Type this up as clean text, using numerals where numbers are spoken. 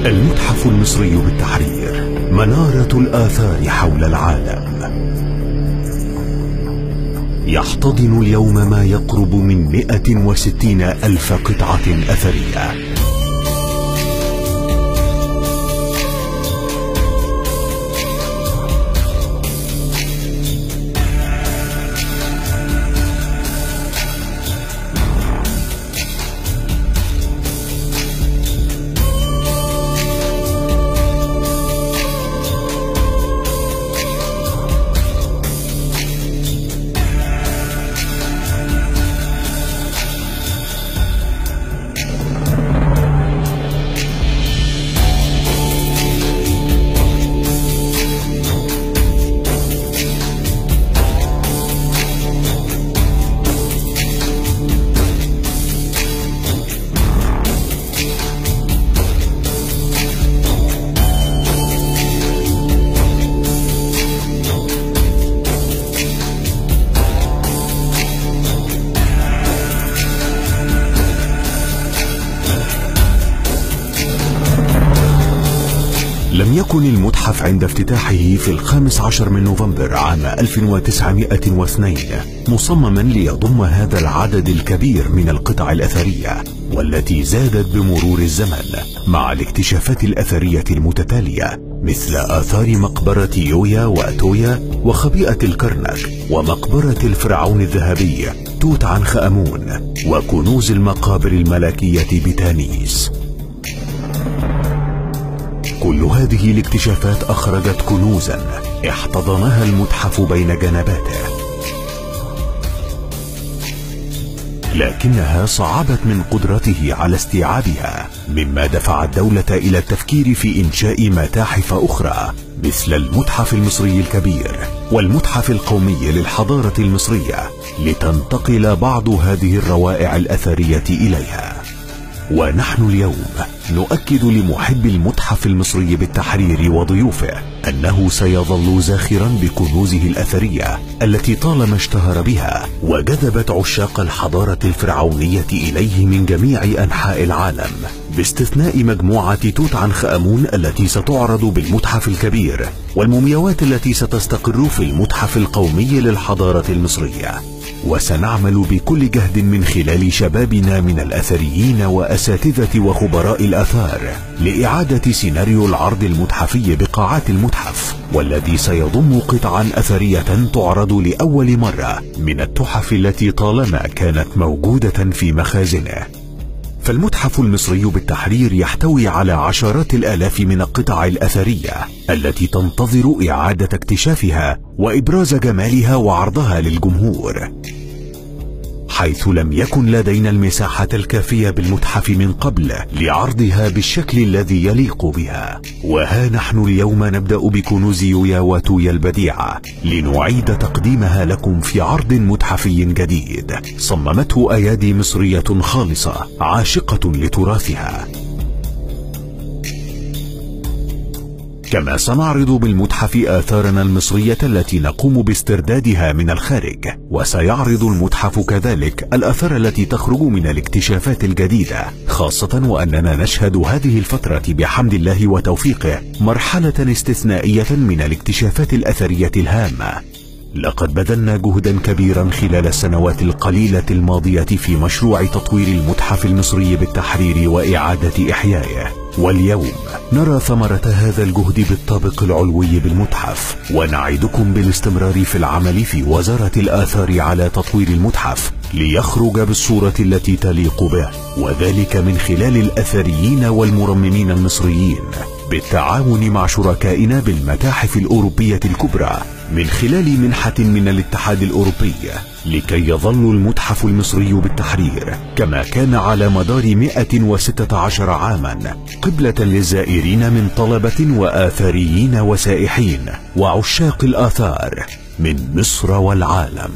المتحف المصري بالتحرير، منارة الآثار حول العالم. يحتضن اليوم ما يقرب من 160,000 قطعة أثرية. لم يكن المتحف عند افتتاحه في 15 من نوفمبر عام 1902 مصمما ليضم هذا العدد الكبير من القطع الأثرية، والتي زادت بمرور الزمن مع الاكتشافات الأثرية المتتالية، مثل آثار مقبرة يويا وأتويا وخبيئة الكرنك ومقبرة الفرعون الذهبي توت عنخ آمون وكنوز المقابر الملكية بتانيس. كل هذه الاكتشافات أخرجت كنوزا احتضنها المتحف بين جنباته، لكنها صعبت من قدرته على استيعابها، مما دفع الدولة إلى التفكير في إنشاء متاحف أخرى مثل المتحف المصري الكبير والمتحف القومي للحضارة المصرية، لتنتقل بعض هذه الروائع الأثرية إليها. ونحن اليوم نؤكد لمحب المتحف المصري بالتحرير وضيوفه أنه سيظل زاخرا بكنوزه الأثرية التي طالما اشتهر بها وجذبت عشاق الحضارة الفرعونية إليه من جميع أنحاء العالم، باستثناء مجموعة توت عنخ آمون التي ستعرض بالمتحف الكبير، والمومياوات التي ستستقر في المتحف القومي للحضارة المصرية. وسنعمل بكل جهد من خلال شبابنا من الأثريين وأساتذة وخبراء الآثار لإعادة سيناريو العرض المتحفي بقاعات المتحف، والذي سيضم قطعا أثرية تعرض لأول مرة من التحف التي طالما كانت موجودة في مخازنه. فالمتحف المصري بالتحرير يحتوي على عشرات الآلاف من القطع الأثرية التي تنتظر إعادة اكتشافها وإبراز جمالها وعرضها للجمهور، حيث لم يكن لدينا المساحة الكافية بالمتحف من قبل لعرضها بالشكل الذي يليق بها. وها نحن اليوم نبدأ بكنوز يويا وتويا البديعة لنعيد تقديمها لكم في عرض متحفي جديد صممته أيادي مصرية خالصة عاشقة لتراثها. كما سنعرض بالمتحف آثارنا المصرية التي نقوم باستردادها من الخارج، وسيعرض المتحف كذلك الآثار التي تخرج من الاكتشافات الجديدة، خاصة وأننا نشهد هذه الفترة بحمد الله وتوفيقه مرحلة استثنائية من الاكتشافات الأثرية الهامة. لقد بذلنا جهدا كبيرا خلال السنوات القليلة الماضية في مشروع تطوير المتحف المصري بالتحرير وإعادة إحيائه، واليوم نرى ثمرة هذا الجهد بالطابق العلوي بالمتحف، ونعدكم بالاستمرار في العمل في وزارة الآثار على تطوير المتحف ليخرج بالصورة التي تليق به، وذلك من خلال الأثريين والمرممين المصريين بالتعاون مع شركائنا بالمتاحف الأوروبية الكبرى من خلال منحة من الاتحاد الأوروبي، لكي يظل المتحف المصري بالتحرير كما كان على مدار 116 عاما قبلة للزائرين من طلبة وآثاريين وسائحين وعشاق الآثار من مصر والعالم.